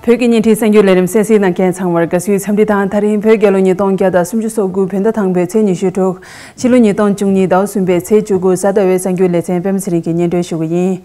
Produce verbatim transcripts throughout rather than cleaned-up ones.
བོད་ཀྱི་བརྙན་འཕྲིན་གསར་འགྱུར་ལས་རིམ་གསན་གཟིགས་གནང་མཁན་ཚང་མར་དགའ་བསུའི་འཚམས་འདྲི་དང་། ད་རིང་བོད་རྒྱལ་ལོ་ཉིས་སྟོང་བརྒྱ་དང་སུམ་ཅུ་སོ་དགུ་བོད་ཟླ་དང་པོའི་ཚེས་ཉི་ཤུ་དྲུག་ཕྱི་ལོ་ཉིས་སྟོང་བཅུ་གཉིས་ཟླ་བ་གསུམ་པའི་ཚེས་བཅུ་དགུ་གཟའ་ཟླ་བའི་གསར་འགྱུར་ལེ་ཚན་པད་མ་ཚེ་རིང་གིས་སྙན་སྒྲོན་ཞུ་གི་ཡིན།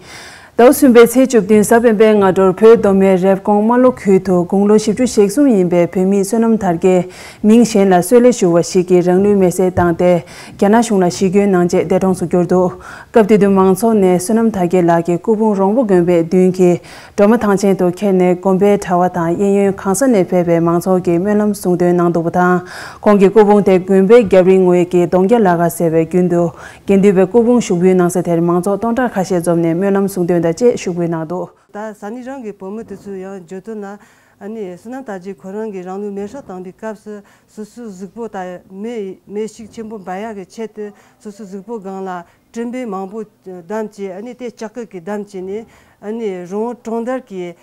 ཟླ་བ་གསུམ་པའི་ཚེས་བཅུ་བདུན་གཟའ་སྤེན་པའི་སྔ་དྲོར་བོད་མདོ་སྨད་རེབ་གོང་རྨ་ལྷོ་ཁུལ་དུ་དགུང་ལོ་བཞི་བཅུ་ཞེ་གསུམ་ཡིན་པའི་བོད་མི་བསོད་ནམས་དར་རྒྱས་མིང་གཞན་ལ་གསོལ་ལེ་ཞུ་བ་ཞིག་གིས་རང་ལུས་མེར་སྲེག་བཏང་སྟེ། རྒྱ་ནག་གཞུང་ལ་ཞི་རྒོལ་གནང་རྗེས་འདས་གྲོངས་སུ་གྱུར་འདུག་སྐབས་དེ་དུས་མང་ཚོགས་ནས་བསོད་ནམས་དར་རྒྱས་ལགས་ཀྱི་སྐུ་ཕུང་རོང་པོ་དགོན་པའི་མདུན་གྱི་སྒྲོལ་མ་ཐང་ཆེན་དུ་ཁྱེར་ནས་དགོན་པའི་གྲྭ་བ་དང་གཡས་གཡོན་གང་ས་ནས་ཕེབས་པའི་མང་ཚོགས་ཀྱིས་སྨོན་ལམ་གསུང་འདོན་གནང་འདུག་པ་དང་། ཁོང་གི་སྐུ་ཕུང་དེ་དགོན་པའི་རྒྱབ་རི་ངོས་ཀྱི་གདོང་རྒྱ་ལ་ཁ་ཟེར་བའི་རྒྱུན་དུ་དགེ་འདུན་པའི་སྐུ་ཕུང་བཞུགས་ཡུལ་གནང་ས་དེར་མང་ཚོགས་སྟོང་ཕྲག་ཁ་ཤས་འཛོམས་ནས་སྨོན་ལམ་གསུང་འདོན་དང་བཅས་ཞུགས་འབུལ་གནང་འདུག་ད་ས་གནས་རང་གི་བུ་མོ་དེ་ཚོས་ཡང་བརྗོད་དོན་ལ། ཨ་ནི་བསོད་ནམས་དར་རྒྱས་ཁོ་རང་གིས་རང་ལུས་མེར་སྲེག་བཏང་པའི་སྐབས་སུ་སོ་སོའི་གཟུགས་པོ་དང་མེ་མེ་ཤུགས་ཆེན་པོ་འབར་ཡག་གི་ཆེད་དུ་སོ་སོའི་གཟུགས་པོ་སྒང་ལ་སྤྲིན་པ་མང་པོ་བསྡམས་བྱས། ཨ་ནི་དེ་ལྕགས་སྐུད་ཀྱིས་བསྡམས་བྱས་ནས། ཨ་ནི་རོང་བོ་གྲོང་རྡལ་གྱི་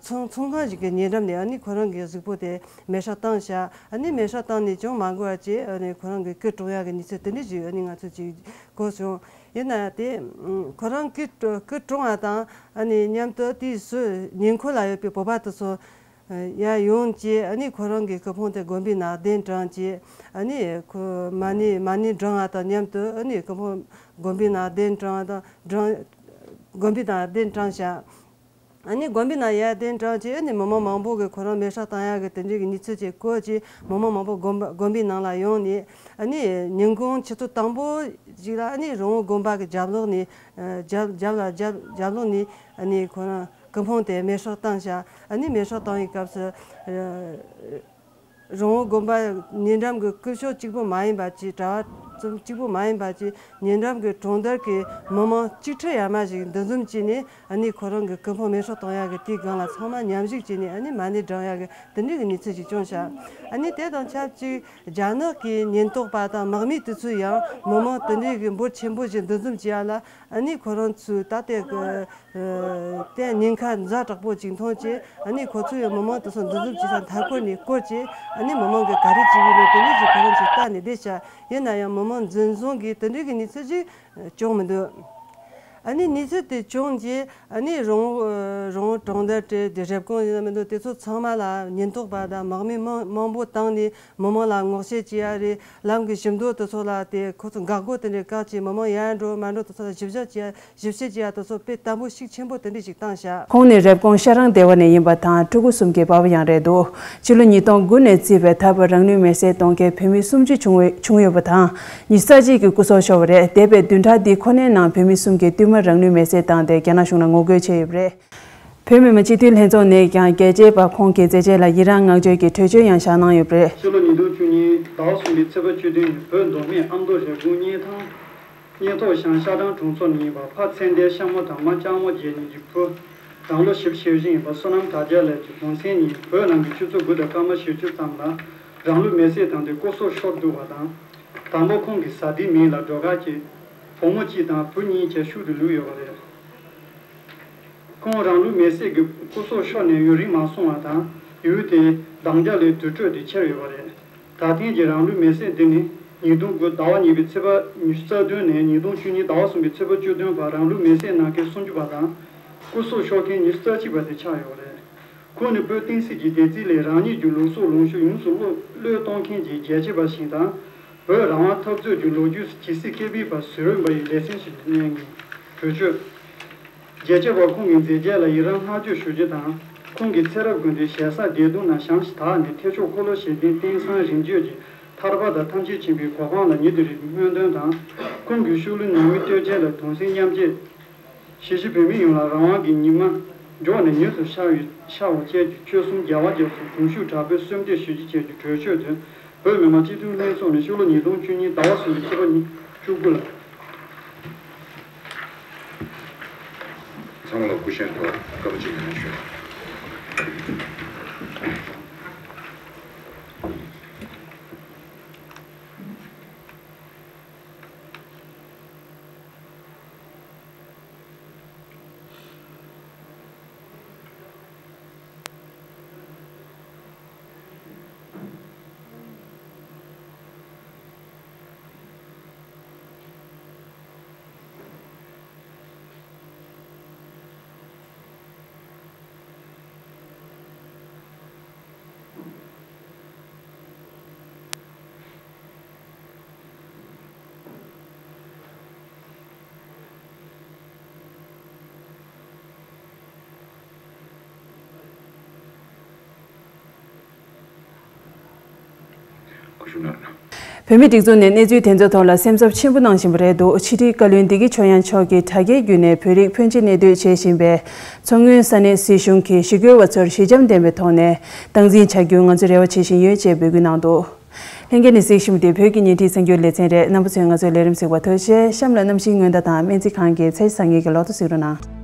ཚོང་ཚོང་ཁང་ཞིག་གི་ཉེ་འགྲམ་ནས་ཨ་ནི་ཁོ་རང་གི་གཟུགས་པོ་དེ་མེར་སྲེག་བཏང་བཞག་ཨ་ནི་མེར་སྲེག་བཏང་ནས་ཅང་མ་འགོར་བ་བྱས། ཨ་ནི་ཁོ་རང་གི་སྐུ་གྲོངས་ཡག་གི་གནས་ཚུལ་དེ་འདྲ་ཞིག་ཨ་ནི་ང་ཚོས་ཅིག་གོ་སོང་། ཡིན་ན་དེ་ཁོ་རང་སྐུ་སྐུ་གྲོངས་པ་དང་ཨ་ནི་མཉམ་དུ་དེའི་སུ་ཉེ་འཁོར་ལ་ཡོད་པའི་བོད་པ་དེ་ཚོ་ཡར་ཡོང་བྱས། ཨ་ནི་ཁོ་རང་གི་སྐུ་ཕུང་དེ་དགོན་པའི་ནང་གདན་དྲངས་བྱས། ཨ་ནི་ཁོ་མ་ཎི་མ་ཎི་བགྲང་བ་དང་མཉམ་དུ་ཨ་ནི་སྐུ་ཕུང་དགོན་པའི་ནང་གདན་དྲངས་དང་དྲངས། དགོན་པའི་ནང་གདན་དྲངས་བཞག་ཨ་ནི་དགོན་པའི་ནང་ཡར་གདན་དྲངས་བྱས། ཨ་ནི་མི་མང་མང་པོ་གིས་ཁོ་རང་མེར་སྲེག་བཏང་ཡག་གི་དེ་འདྲའི་གི་གནས་ཚུལ་ཅིག་གོ་བྱས། མི་མང་མང་པོ་དགོན་པ་དགོན་པའི་ནང་ལ་ཡོང་ནས། ཨ་ནི་ཉིན་གུང་ཆུ་ཚོད་དང་པོ་ཞིག་ལ་ཨ་ནི་རོང་བོ་དགོན་པ་གི་རྒྱབ་ལོགས་ནས། རྒྱབ་རྒྱབ་ལ་རྒྱབ་རྒྱབ་ལོགས་ནས་ཨ་ནི་ཁོ་རང་སྐུ་ཕུང་དེ་མེར་སྲེག་བཏང་བཞག་ཨ་ནི་མེར་སྲེག་བཏང་བའི་སྐབས་སུ། རོང་བོ་དགོན་པ་ཉེ་འགྲམ་གྱི་སྐུ་ཞབས་གཅིག་པུ་མ་ཡིན་པ་བཅས། གྲྭ་བ་ཙམ་གཅིག་པུ་མ་ཡིན་པ་བཅས། ཉེ་འགྲམ་གྱི་གྲོང་རྡལ་གྱི་མི་མང་གཅིག་ཁྲི་ཡར་མར་ཞིག་འདུ་འཛོམས་བྱས་ནས། ཨ་ནི་ཁོ་རང་གི་སྐུ་ཕུང་མེར་སྲེག་གཏོང་ཡག་གི་དེའི་སྒང་ལ་ཚང་མ་མཉམ་ཞུགས་བྱས་ནས་ཨ་ནི་མ་ཎི་བགྲང་ཡག་གི་དེ་འདྲའི་གི་གནས་ཚུལ་ཞིག་བྱུང་ཤག་ཨ་ནི་དེ་དང་ཆབས་ཅིག་རྒྱ་ནག་གི་ཉེན་རྟོག་པ་དང་དམག་མི་དེ་ཚོས་ཡང་མི་མང་དེ་འདྲའི་གི་འབོར་ཆེན་པོ་ཞིག་འདུ་འཛོམས་བྱེད་ཡག་ལ། ཨ་ནི་ཁོ་རང་ཚོས་ད་ལྟའི་གི་ཨ་དེ་ཉེན་ཁ་ཛ་དྲག་པོ་ཅིག་མཐོང་བྱས། ཨ་ནི་ཁོ་ཚོས་ཡང་མི་མང་དེ་ཚོ་འདུ་འཛོམས་བྱེད་ས་མཐའ་འཁོར་ནས་བསྐོར་བྱས། ཨ་ནི་མི་མང་གིས་ག་རེ་བྱེད་ཀྱི་ཡོད་མེད་དེ་འདྲ་ཞིག་ཁོ་རང་ཚོས་ལྟ་ནས་བསྡད་ཤག་ཡིན་ན་ཡང་མི་མང་འཛིན་བཟུང་གིས་དེ་འདྲའི་གི་གནས་ཚུལ་ཅིག་བྱུང་མི་འདུག་ཨ་ནི་གནས་ཚུལ་དེ་བྱུང་རྗེས་ཨ་ནི་རོང་བོ་རོང་བོ་གྲོང་རྡལ་དེ་རེབ་གོང་ཡིན་ན་མི་འདུག་དེ་ཚོ་ཚང་མ་ལ་ཉེན་རྟོག་པ་དང་དམག་མི་མང་མང་པོ་བཏང་ནས་མི་མང་ལ་ངོ་ཤེས་བྱེད་ཡ་རེད། ལམ་གྱི་ཞིབ་འཇུག་དེ་ཚོ་ལ་དེ་ཁོ་ཚོ་འགག་སྒོ་དེ་འདྲ་བཀག་བྱས། མི་མང་ཡར་འགྲོ་མར་འགྲོ་དེ་ཚོ་ལ་ཞིབ་བཤེར་བྱེད་ཡ་ཞིབ་བཤེར་བྱེད་ཡ་དེ་ཚོ་དཔེ་དམ་པོ་ཤུགས་ཆེན་པོ་དེ་འདྲ་ཞིག་བཏང་བཞག་ཁོང་ནི་རེབ་གོང་ཤ་རང་སྡེ་བ་ནས་ཡིན་པ་དང་ཕྲུ་གུ་གསུམ་གྱི་པ་ཕ་ཡང་རེད་འདུག་ཕྱི་ལོ་ཉིས་སྟོང་དགུ་ནས་བརྩིས་པའི་ད་བར་རང་ལུས་མེར་སྲེག་གཏོང་མཁན་བོད་མི་སུམ་ཅུ་བྱུང་བའི་བྱུང་ཡོད་པ་དང་། ཉི་ཤུ་རྩ་གཅིག་གི་སྐུ་སྲོག་ཤོར་བ་རེད། འདས་པའི་བདུན་ཕྲག་འདིའི་ཁོ་ནའི་ནང་བོད་མི་གསུམ་གྱིས་བསྟུད་མར་རང་ལུས་མེར་སྲེག་བཏང་སྟེ་རྒྱ་ནག་གཞུང་ལ་ངོ་རྒོལ་བྱས་ཡོད་པ་རེད། བོད་མི་མང་སྤྱི་འཐུས་ལྷན་ཚོགས་ནས་ཀྱང་རྒྱལ་གཅེས་པ་ཁོང་གི་མཛད་རྗེས་ལ་ཡི་རངས་བསྔགས་བརྗོད་ཀྱི་གྲོས་ཆོད་ཡང་བཞག་གནང་ཡོད་པ་རེད། ཕྱི་ལོ་ཉིས་སྟོང་བཅུ་གཉིས་ཟླ་བ་གསུམ་པའི་ཚེས་པ་བཅུ་བདུན་ཉིན་བོད་མདོ་སྨད་ཨ་མདོ་རེབ་གོང་སྙེ་ཐང་སྙེ་ཐོག་ཤང་ཤ་སྦྲང་གྲོང་ཚོ་ནས་ཡིན་པ་ཕ་ཚེ་འདས་ཤ་མོ་དང་མ་ལྕགས་མོ་རྒྱལ་གཉིས་ཀྱི་བུ། རང་ལོ་བཞི་བཅུ་ཞེ་བཞི་ཡིན་པ་བསོད་ནམས་དར་རྒྱས་ལགས་ཀྱི་གུང་སེང་ཉིན་བོད་ནང་གི་ཆུ་ཚོད་དགུ་དང་སྐར་མ་བཞི་བཅུ་ཙམ་ལ་རང་ལུས་མེར་སྲེག་བཏང་སྟེ་སྐུ་སྲོག་ཤོར་འདུག་པ་དང་། དང་པོ་ཁོང་གི་བཟའ་ཟླའི་མིང་ལ་སྒྲོལ་དཀར་སྐྱིད། བུ་མོ་གཅིག་དང་བུ་གཉིས་བཅས་ཤུལ་དུ་ལུས་ཡོད་པ་རེད། ཁོང་རང་ལུས་མེར་སྲེག་གི་སྐུ་སྲོག་ཤོར་ནས་ཡུན་རིང་མ་སོང་བ་དང་། ཡུལ་དེའི་གདངས་རྒྱ་ལས་དུར་ཁྲོད་དེ་ཁྱེར་ཡོད་པ་རེད། ད་ཐེངས་ཀྱི་རང་ལུས་མེར་སྲེག་འདི་ནི་ཉིས་སྟོང་དགུ་ཟླ་བ་གཉིས་པའི་ཚེས་པ་ཉི་ཤུ་རྩ་བདུན་ནས་ཉིས་སྟོང་བཅུ་གཉིས་ཟླ་བ་གསུམ་པའི་ཚེས་པ་བཅུ་བདུན་བར་རང་ལུས་མེར་སྲེག་གནང་མཁན་སུམ་ཅུ་པ་དང་། སྐུ་སྲོག་ཤོར་མཁན་ཉི་ཤུ་རྩ་གཅིག་པ་དེ་ཆགས་ཡོད་པ་རེད། ཁོང་ནི་བོད་བསྟན་སྲིད་ཀྱི་བདེ་སྐྱིད་ལས་རང་ཉིད་ཀྱི་ལུས་སྲོག་ལོངས་སྤྱོད་ཡོངས་སུ་བློས་བློས་གཏོང་མཁན་གྱི་རྒྱལ་གཅེས་པ་ཞིག་དང་། བོད་རང་དབང་འཐབ་རྩོད་ཀྱི་ལོ་རྒྱུས་སུ་ཇི་སྲིད་སྐྱེ་འཕེལ་བ་ཟུར་པ་ཡི་ལེ་ཚན་ཞིག་ཏུ་གནས་ངེས། གྲོས་ཆོད། རྒྱལ་གཅེས་པ་ཁོང་གི་མཛད་རྗེས་ལ་ཡི་རང་བསྔགས་བརྗོད་ཞུ་རྒྱུ་དང་། ཁོང་གི་ཚེ་རབས་ཀུན་ཏུའི་ཞེ་ས་བདེ་སྡུག་ན་བྱང་ཞིང་དག་ནས་ཐེག་མཆོག་འཁོར་ལོ་བཞི་ལྡན་རྟེན་བཟང་རིམ་བརྗོད་ཀྱི་ཐར་པ་དང་ཐམས་ཅད་མཁྱེན་པའི་གོ་འཕང་ལ་ཉིད་དུ་རེ་བའི་སྨོན་འདུན་དང་། ཁོང་གི་ཤུལ་ལུས་ནང་མི་བསྟོད་ཆེན་ལ་གདུང་སེམས་མཉམ་སྐྱེད། གཞིས་བྱེས་བོད་མི་ཡོངས་ལ་རང་དབང་གི་ཉི་མ་མགྱོགས་ནས་མྱུར་དུ་ཤར་བའི་ཤར་བ་བཅས་ཀྱི་ཆོལ་གསུམ་རྒྱལ་བ་རྒྱ་མཚོའི་གདུང་ཤུགས་དྲག་པོས་གསོལ་འདེབས་ཞུ་རྒྱུ་བཅས་ཀྱི་གྲོས་ཆོད་དོན། བོད་མི་མང་སྤྱི་འཐུས་ལྷན་ཚོགས་ནས་ཕྱི་ལོ་ཉིས་སྟོང་བཅུ་གཉིས་ཟླ་བ་གསུམ་པའི་ཚེས་པ་ཉི་ཤུ་རྩ་དགུ་ལ། ཚང་མ་ལ་སྐུ་བཞེངས་ཐོག་སྐར་མ་གཅིག་ཉན་ཞུ། བོད་མིའི་སྒྲིག་འཛུགས་ནས་གནས་ཚུལ་དེ་ཚོའི་ཐོག་ལ་སེམས་འཚབ་ཆེན་པོ་གནང་བཞིན་པ་རེད་འདུག་ཕྱི་དྲིལ་བཀའ་བློན་བདེ་སྐྱིད་ཆོས་དབྱངས་མཆོག་གིས་དྲ་རྒྱའི་བརྒྱུད་ནས་བོད་རིགས་ཕོན་ཆེ་གནས་སྡོད་བྱེད་བཞིན་པའི་མཚོ་སྔོན་ས་གནས་སྲིད་གཞུང་གིས་ཞི་རྒོལ་བ་ཚོར་ཞི་འཇམ་ལྡན་པའི་ཐོག་ནས་སྟངས་འཛིན་བྱ་རྒྱུ་ང་ཚོས་རེ་བ་བྱེད་བཞིན་ཡོད་ཅེས་འབོད་སྐུལ་གནང་འདུག་ལྷན་རྒྱས་ནས་གཟིགས་བཞིན་པ་དེ་བོད་ཀྱི་བརྙན་འཕྲིན་གསར་འགྱུར་ལེ་ཚན་རེད། རྣམ་པ་ཚོས་ང་ཚོའི་ལས་རིམ་གཟིགས་པར་ཐུགས་རྗེ་ཆེ། གཤམ་ལ་གནམ་གཤིས་སྔོན་བརྡ་དང་སྨན་རྩིས་ཁང་གི་ཚེས་བཟང་ངན་གྱི་ལོ་ཐོ་གཟིགས་རོགས་གནང་།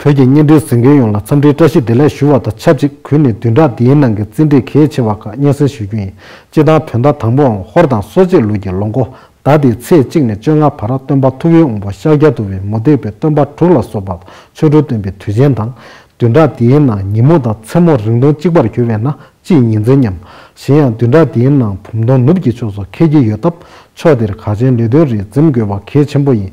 བོད་ཀྱི་བརྙན་འཕྲིན་གཟིགས་མཁན་ཡོངས་ལ་འཚམས་འདྲིའི་བཀྲ་ཤིས་བདེ་ལེགས་ཞུ་བ་དང་ཆབས་ཅིག་གུས་ནས་བདུན་ཕྲག་འདིའི་ནང་གི་རྩིས་འབྲས་གལ་ཆེ་བ་ཁག་སྙན་སེང་ཞུ་རྒྱུ་ཡིན། སྤྱིར་བཏང་བོད་ཟླ་དང་པོའམ་ཧོར་དང་གསོ་དཔྱད་ལུགས་ཀྱི་ལོ་འགོ་ཟླ་འདིའི་ཚེས་གཅིག་ནས་བཅོ་ལྔ་བར་སྟོན་པ་ཐུབ་པའི་དབང་པོ་ཤཱཀྱ་ཐུབ་པའི་མུ་སྟེགས་པའི་སྟོན་པ་དྲུག་ལ་སོགས་པ་ཆོ་འཕྲུལ་སྟོན་པའི་དུས་ཆེན་དང་། བདུན་ཕྲག་འདིའི་ནང་ཉིན་མོ་དང་མཚན་མོ་རིང་ཐུང་གཅིག་པར་གྱུར་བས་ན་དཔྱིད་ཉི་འཛིན་སྙམ། གཞན་ཡང་བདུན་ཕྲག་འདིའི་ནང་བུམ་སྟོང་ནུབ་ཀྱི་ཕྱོགས་སུ་འཁེལ་གྱི་ཡོད་སྟབས་ཕྱོགས་འདིར་གར་ཆེན་ལས་དོན་རིགས་འཛེམ་དགོས་པ་གལ་ཆེན་པོ་ཡིན།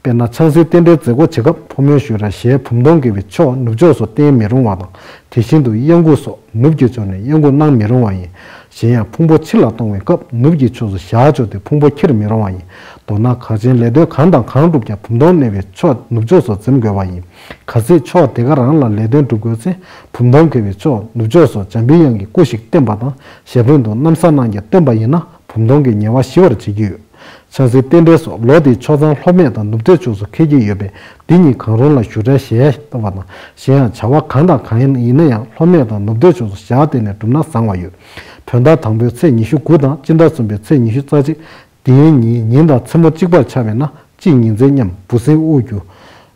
དཔེར་ན་ཆང་སའི་རྟེན་འབྲེལ་མཛད་སྒོ་བྱེད་སྐབས་ཕོ་མོའི་ཞུ་ར་ཞལ་བུམ་སྟོང་འགེལ་བའི་ཕྱོགས་ནུབ་ཕྱོགས་སུ་བསྟན་མི་རུང་བ་དང་། དེ་བཞིན་དུ་གཡང་འགུགས་སོགས་ནུབ་ཀྱི་ཕྱོགས་ནས་གཡང་འགུགས་གནང་མི་རུང་བ་ཡིན། གཞན་ཡང་ཕུང་པོ་ཕྱི་ལ་གཏོང་བའི་སྐབས་ནུབ་ཀྱི་ཕྱོགས་སུ་ཞལ་བཅུག་སྟེ་ཕུང་པོ་ཁྱེར་མི་རུང་བ་ཡིན། མདོར་ན་གར་ཆེན་ལས་དོན་གང་དང་གང་བསྒྲུབ་ཀྱང་བུམ་སྟོང་གནས་པའི་ཕྱོགས་ནུབ་ཕྱོགས་སུ་འཛེམ་དགོས་པ་ཡིན། གལ་སྲིད་ཕྱོགས་དེ་ག་རང་ལ་ལས་དོན་སྒྲུབ་དགོས་ཚེ་བུམ་སྟོང་འགེལ་བའི་ཕྱོགས་ནུབ་ཕྱོགས་སུ་འཇམ་པའི་དབྱངས་ཀྱི་སྐུ་ཞིག་བསྟན་པ་དང་ཞལ་འབོད་དུ་གནམ་ས་གནང་རྒྱ་བཏོན་པ་ཡིན་ན་བུམ་སྟོང་གི་ཉེས་པ་ཞི་བར་བྱེད་ཀྱི་ཡོད། ཆང་སའི་རྟེན་འབྲེལ་སོགས་ལོ་དེའི་ཆོས་མཚམས་ལྷོ་སྨད་དང་ནུབ་སྟོད་ཕྱོགས་སུ་འཁེལ་གྱི་ཡོད་པས་འདི་གཉིས་གང་རུང་ལ་ཞུ་རའི་ཞལ་བཏབ་པ་དང་གཞན་ཡང་བྱ་བ་གང་དང་གང་ཡིན་ན་ཡང་ལྷོ་སྨད་དང་ནུབ་སྟོད་ཕྱོགས་སུ་ཞལ་བསྟན་ནས་བསྒྲུབས་ན་བཟང་བ་ཡོད། བོད་ཟླ་དང་པོའི་ཚེས་ཉི་ཤུ་དགུ་དང་སྤྱི་ཟླ་གསུམ་པའི་ཚེས་ཉི་ཤུ་རྩ་གཅིག་འདིའི་ཉིན་ཉིན་དང་མཚན་མོ་གཅིག་པར་ཆགས་པས་ན་དཔྱིད་ཉི་འཛིན་སྙམ་འབུ་སྲིན་དབུགས་རྒྱུ།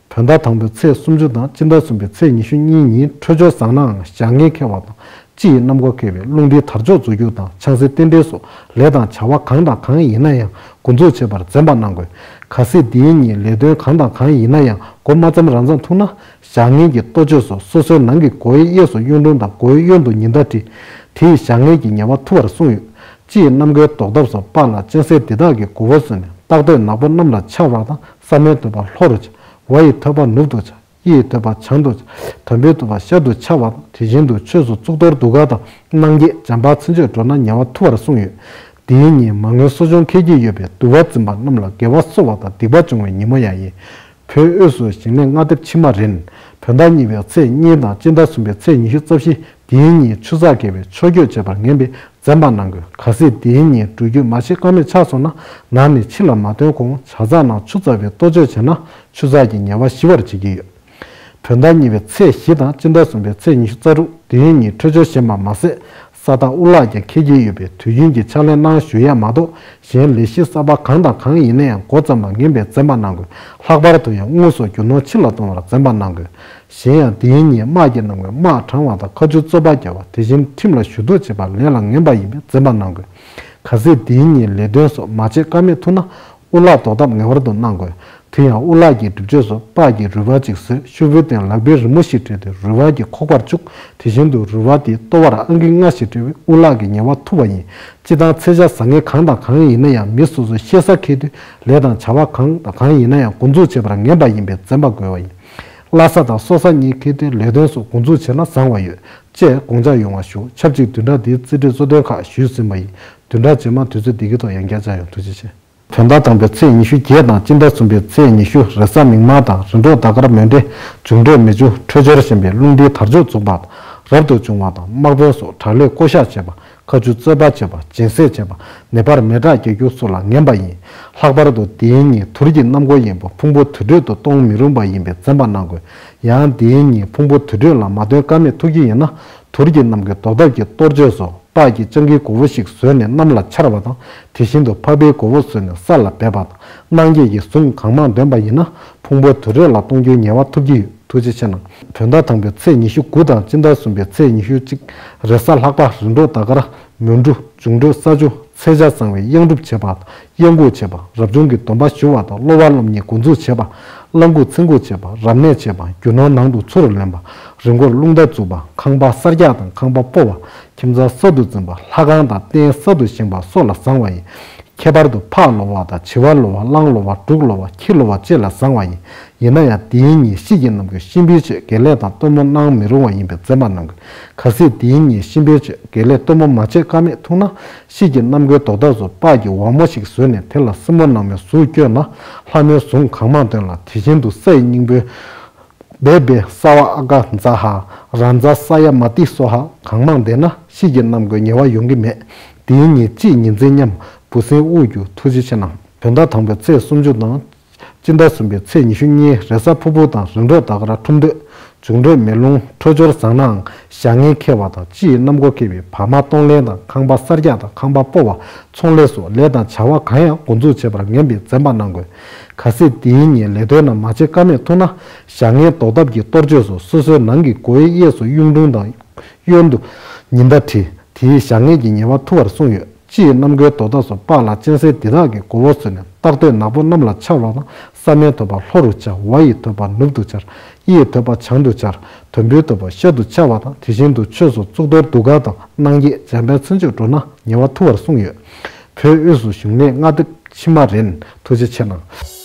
བོད་ཟླ་དང་པོའི་ཚེས་སུམ་ཅུ་དང་སྤྱི་ཟླ་གསུམ་པའི་ཚེས་ཉི་ཤུ་གཉིས་ཉིན་འཕྲོད་སྦྱོར་བཟང་ནའང་ཞག་ངན་འཁེལ་བ་དང་དཔྱིད་ཀྱི་གནམ་སྒོ་འཁེལ་བས་རླུང་མཁྲིས་དར་ལྕོག་འཛུགས་རྒྱུ་དང་ཆང་སའི་རྟེན་འབྲེལ་སོགས་ལས་དང་བྱ་བ་གང་དང་གང་ཡིན་ན་ཡང་འགོ་འཛུགས་བྱེད་པར་འཛེམ་པ་གནང་དགོས། གལ་སྲིད་འདིའི་ཉིན་ལས་དོན་གང་དང་གང་ཡིན་ན་ཡང་འགོ་མ་བརྩམས་རང་མཚམས་ཐུག་ན་ཞག་ངན་གྱི་གཏོ་བཅོས་སོགས་སོ་སོའི་ནང་གི་སྒོའི་གཡས་སུ་གཡུང་དྲུང་དང་སྒོའི་གཡོན་དུ་ཉི་ཟླ་བྲིས། དེས་ཞག་ངན་གྱི་ཉེས་པ་ཐུབ་པར་གསུངས་ཡོད། དཔྱིད་ཀྱི་གནམ་སྒོའི་ཟློག་ཐབས་སུ་སྤགས་ལ་སྤྱན་གཟན་འདི་དག་གི་མགོ་བོ་བཟུང་ནས་སྟག་ཐོད་ནག་པོ་གནམ་ལ་འཕྱར་བ་དང་ས་མོའི་ཐོད་པ་ལྷོ་རུ་བྱ། ཝ་ཡི་ཐོད་པ་ནུབ་ཏུ་བྱ། ཨི་ཡི་ཐོད་པ་བྱང་དུ་བྱ། དོམ་པའི་ཐོད་པ་ཤར་དུ་འཕྱར་བ་དང་དེ་བཞིན་དུ་ཆོས་སུ་གཙུག་ཏོར་གདུགས་དཀར་དང་སྣང་བརྒྱད་འཇམ་དཔལ་མཚན་བརྗོད་འགྲོ་ན་ཉེ་བར་ཐུབ་པར་གསུངས་ཡོད། འདིའི་ཉིན་མ་དངུལ་གསོ་སྦྱོང་འཁེལ་གྱི་ཡོད་པས་འདུལ་བ་འཛིན་པ་རྣམས་ལ་དགེ་བ་གསོ་བ་དང་སྡིག་པ་སྦྱོང་བའི་ཉིན་མོ་ཡང་ཡིན། བོད་དབུས་སུ་ཞིང་ལས་སྔ་འདེབས་ཕྱི་མ་རན། བོད་ཟླ་གཉིས་པའི་ཚེས་གཉིས་དང་སྤྱི་ཟླ་གསུམ་པའི་ཚེས་ཉི་ཤུ་རྩ་བཞི་འདིའི་ཉིན་ཆུ་ཚགས་བཀལ་བའི་ཆོས་སྐྱོད་བྱེད་པར་ངན་པས་འཛེམ་པ་གནང་དགོས། གལ་སྲིད་འདིའི་ཉིན་འགྲུལ་སྐྱོད་མ་བྱེད་ཀ་མེད་ཆགས་སོང་ན་ནང་ནས་ཕྱི་ལ་མ་ཐོན་གོང་ཇ་ཚགས་ནང་ཆུ་བཙགས་པའི་གཏོ་བཅོས་བྱས་ན་ཆུ་ཚགས་ཀྱི་ཉེས་པ་ཞི་བར་བྱེད་ཀྱི་ཡོད། བོད་ཟླ་གཉིས་པའི་ཚེས་བཞི་དང་སྤྱི་ཟླ་གསུམ་པའི་ཚེས་ཉི་ཤུ་རྩ་དྲུག་འདིའི་ཉིན་འཕྲོད་སྦྱོར་ཞན་པ་མ་ཟད། ས་བདག་དབུ་ལག་ཀྱང་འཁེལ་གྱི་ཡོད་པས་དུས་རྒྱུན་གྱི་ཕྱག་ལས་གནང་ཞུ་ཡས་མ་གཏོགས་གཞན་ལས་གཞི་གསར་པ་གང་དང་གང་ཡིན་ན་ཡང་འགོ་བརྩམས་པ་ངན་པས་འཛེམ་པ་གནང་དགོས། ལྷག་པར་དུ་ཡང་དངོས་སུ་རྒྱུ་ནོར་ཕྱི་ལ་གཏོང་བར་འཛེམ་པ་གནང་དགོས། གཞན་ཡང་འདིའི་ཉིན་དམག་གི་ནང་ངོས་དམག་དྲང་བ་དང་ཁ་མཆུ་རྩོད་པ་རྒྱག་པ་དེ་བཞིན་ཁྲིམས་ལ་ཞུ་གཏུག་བྱེད་པ་ལས་ལ་ངན་པ་ཡིན་པས་འཛེམ་པ་གནང་དགོས། གལ་སྲིད་འདིའི་ཉིན་ལས་དོན་སོགས་མ་བྱེད་ཀ་མེད་ཐུག་ན། དབུ་ལག་ཟློག་ཐབས་ངེས་པར་དུ་གནང་དགོས། དེ་ཡང་དབུ་ལག་གི་སྒྲུབ་མཆོད་སོགས་སྤགས་ཀྱི་རུས་སྦལ་གཅིག་བཟོས་ཤོག་བུའི་སྟེང་ལག་པའི་རི་མོ་ཞིག་བྲིས་ཏེ་རུས་སྦལ་གྱི་ཁོག་པར་བཅུག་དེ་བཞིན་དུ་རུས་སྦལ་དེའི་ལྟོ་བར་ཨང་ཀི་ལྔ་ཞིག་བྲིས་པས་དབུ་ལག་གི་ཉེས་པ་ཐུབ་པ་ཡིན། སྤྱིར་བཏང་ཚེས་ཆ་བཟང་ངན་གང་དང་གང་ཡིན་ན་ཡང་མི་སོ་སོའི་ཤེས་ས་འཁེལ་དུས་ལས་དང་བྱ་བ་གང་དང་གང་ཡིན་ན་ཡང་འགོ་འཛུགས་བྱེད་པར་ངན་པ་ཡིན་པས་འཛེམ་པ་དགོས་པ་ཡིན། བླ་གཟའ་དང་སྲོག་གཟའ་གཉིས་འཁེལ་དུས་ལས་དོན་སོགས་འགོ་འཛུགས་བྱས་ན་བཟང་བ་ཡོད། ཅེས་དགོངས་འཇགས་ཡོང་བ་ཞུ། ཆབས་ཅིག་བདུན་ཕྲག་འདིའི་རྩིས་འབྲས་གཙོ་དོན་ཁག་ཞུས་ཟིན་པ་ཡིན། བདུན་ཕྲག་རྗེས་མ་དུས་ཚོད་འདི་གའི་ཐོག་ཡང་བསྐྱར་བཅར་ཡོང་། ཐུགས་རྗེ་ཆེ། བོད་ཟླ་དང་པོའི་ཚེས་ཉི་ཤུ་བརྒྱད་དང་སྤྱི་ཟླ་གསུམ་པའི་ཚེས་ཉི་ཤུ་རེས་གཟའ་མིག་དམར་དང་རི་འབྲོག་ཟླ་སྐར་མོན་གྲོ། འབྱུང་འབྲས་མེ་ཆུ་འཕྲོད་སྦྱོར་ཞན་པས་རླུང་མཁྲིས་དར་ལྕོག་འཛུགས་པ་རབ་ཏུ་བྱུང་བ་དང་དམག་དཔོན་སོགས་དྲག་ལས་བསྐོ་གཞག་བྱེད་པ། ཁ་མཆུ་རྩོད་པ་བྱེད་པ། སྦྱིན་སྲེག་བྱེད་པ། ནད་པར་མེ་སྲེག་རྒྱག་རྒྱུ་སོགས་ལ་ངན་པ་ཡིན། ལྷག་པར་དུ་འདིའི་ཉིན་དུར་གྱི་གནམ་སྒོ་ཡིན་པ་ཕུང་པོ་དུར་ཁྲོད་དུ་གཏོང་མི་རུང་བ་ཡིན་པས་འཛེམ་པ་གནང་དགོས། ཡང་འདིའི་ཉིན་ཕུང་པོ་དུར་ཁྲོད་ལ་མ་ཐོན་ཀ་མེད་ཐུག་གི་ཡིན་ན་དུར་གྱི་གནམ་སྒོའི་ཟློག་ཐབས་ཀྱི་གཏོར་མཆོད་སོགས་སྤགས་ཀྱི་སྤྱང་ཀིའི་མགོ་བོ་ཞིག་བཟོས་ནས་གནམ་ལ་འཕྱར་བ་དང་དེ་བཞིན་དུ་འཕགས་པའི་མགོ་བོ་བཟོས་ནས་ས་ལ་སྦས་པ་དང་། གནང་སྐྱེས་ཀྱི་གཟུངས་གང་མང་འདོན་པ་ཡིན་ན་ཕུང་པོ་དུར་ཁྲོད་ལ་གཏོང་རྒྱུའི་ཉེས་པ་ཐུབ་ཀྱི་ཡོད། ཐུགས་རྗེ་ཆེ་གནང་། བོད་ཟླ་དང་པོའི་ཚེས་ཉི་ཤུ་དགུ་དང་སྤྱི་ཟླ་གསུམ་པའི་ཚེས་ཉི་ཤུ་གཅིག་རེས་གཟའ་ལྷག་པ་རི་འབྲོག་ཟླ་སྐར་མོན་གྲུ། འབྱུང་འཕྲོད་ས་ཆུ། ཚེས་ཆ་བཟང་བའི་གཡང་སྒྲུབ་བྱེད་པ། གཡང་འགུགས་བྱེད་པ། རབ་བྱུང་གི་སྡོམ་པ་ཞུ་བ་དང་གློ་བ་སློབ་གཉེར་འགོ་འཛུགས་བྱེད་པ། བླ་འགུགས་ཚེ་འགུགས་བྱེད་པ། རབ་གནས་བྱེད་པ། རྒྱུ་ནོར་ནང་དུ་ཚུར་ལེན་པ། རི་མགོར་རླུང་རྟ་འཛུགས་པ། ཁང་པ་གསར་རྒྱག་དང་ཁང་པ་སྤོ་བ། ཁྱིམ་ཚང་གསར་དུ་འཛིན་པ། ལྷ་ཁང་དང་རྟེན་གསར་དུ་བཞེངས་པ་སོགས་ལ་བཟང་བ་ཡིན། ཁྱད་པར་དུ་ཕག་ལོ་བ་དང་བྱི་བ་ལོ་བ། གླང་ལོ་བ། འབྲུག་ལོ་བ། ཁྱི་ལོ་བ་བཅས་ལ་བཟང་བ་ཡིན། ཡིན་ན་ཡང་དེའི་ཉིན་གཤིད་ཀྱི་རྣམ་རྒྱལ་གཤིན་པོའི་ཆོས་དགེ་ལེགས་དང་སྟོན་མོ་གནང་མི་རུང་བ་ཡིན་པས་འཛེམ་པ་གནང་དགོས། གལ་སྲིད་དེའི་ཉིན་གཤིན་པོའི་ཆོས་དགེ་ལེགས་སྟོན་མོ་མ་བྱེད་ཀ་མེད་ཐུག་ན། གཤིད་ཀྱི་རྣམ་རྒྱལ་དོ་བདག་ཚོ་སྤགས་ཀྱི་ཝ་མོ་ཞིག་བཟོས་ནས་དེ་ལ་སྲིན་མོ་ནག་མོའི་གཟུགས་བསྐྱོན་ལ། ལྷ་མོའི་གཟུངས་གང་མང་འདོན་ལ། དེ་བཞིན་དུ་ས་ཡི་སྙིང་པོའི་སྦས་པའི་ས་བ་ཨ་ག་ཛ་ཧ་ར་ཛ་ས་ཡ་མ་ཏི་སོ་ཧ་གང་མང་བཟླས་ན་གཤིད་ཀྱི་རྣམ་རྒྱལ་ཉེ་བ་ཡོང་གི་མེད། དེའི་ཉིན་དཔྱིད་ཉི་འཛིན་མཉམ་འབུ་སྲིན་དབུགས་རྒྱུ། ཐུགས་རྗེ་ཆེ་གནང་། བོད་ཟླ་དང་པོའི་ཚེས་སུམ་ཅུ་དང་། སྤྱི་ཟླ་གསུམ་པའི་ཚེས་ཉི་ཤུ་གཉིས་རེས་གཟའ་ཕུར་བུ་དང་རིམ་གྲོ་ཟླ་སྐར་འཁྲུངས་དུས། འབྱུང་འཕྲོད་མེ་རླུང་འཕྲོད་སྦྱོར་བཟང་ནའང་བྱ་ངན་འཁེལ་བ་དང་སྤྱི་ཡི་རྣམ་སྒོ་འཁེལ་བའི་བར་མ་གཏོང་ལེན་དང་ཁང་པ་གསར་རྒྱག་དང་ཁང་པ་སྤོ་བ། ཚོང་ལས་སོགས་ལས་དང་བྱ་བ་གང་ཡང་འགོ་འཛུགས་བྱེད་པར་ངན་པས་འཛེམ་པ་གནང་དགོས། གལ་སྲིད་དེའི་ཉིན་ལས་དོན་རྣམས་མ་བྱེད་ཀ་མེད་ཐུག་ན། བྱ་ངན་ཟློག་ཐབས་ཀྱི་གཏོར་མཆོད་སོགས་སོ་སོའི་ནང་གི་སྒོའི་གཡས་སུ་གཡུང་དྲུང་དང་། གཡོན་དུ་ཉི་ཟླ་བྲིས། དེའི་བྱ་ངན་གྱི་ཉེས་པ་ཐུ་བར་གསུངས་ཡོད། སྤྱི་ཡི་རྣམ་རྒྱལ་དོ་བདག་ཚོ་སྤགས་ལ་སྤྱན་གཟན་འདི་དག་གི་མགོ་བོ་བཟོས་ནས་སྟག་སྟོད་ནག་པོ་གནམ་ལ་འཕྱར་བ་དང་། ས་མའི་ཐོད་པ་ལྷོ་རུ་འཕྱར། ཝ་ཡི་ཐོད་པ་ནུབ་ཏུ་འཕྱར། ཨི་ཡི་ཐོད་པ་བྱང་དུ་འཕྱར། དུམ་བུའི་ཐོད་པ་ཤར་དུ་འཕྱར་བ་དང་། དེ་བཞིན་དུ་ཆོས་སུ་གཙུག་ཏོར་གདུགས་དཀར་དང་། སྣང་བརྒྱད་འཇམ་དཔལ་མཚན་བརྗོད་འགྲོ་ན་ཉེ་བ་ཐུ་བར་གསུངས་ཡོད། བོད་དབུས་སུ་བཞུགས་གནས་སྔ་དེབ་ཕྱི་མ་རན། ཐུགས་རྗེ་ཆེ་གནང་།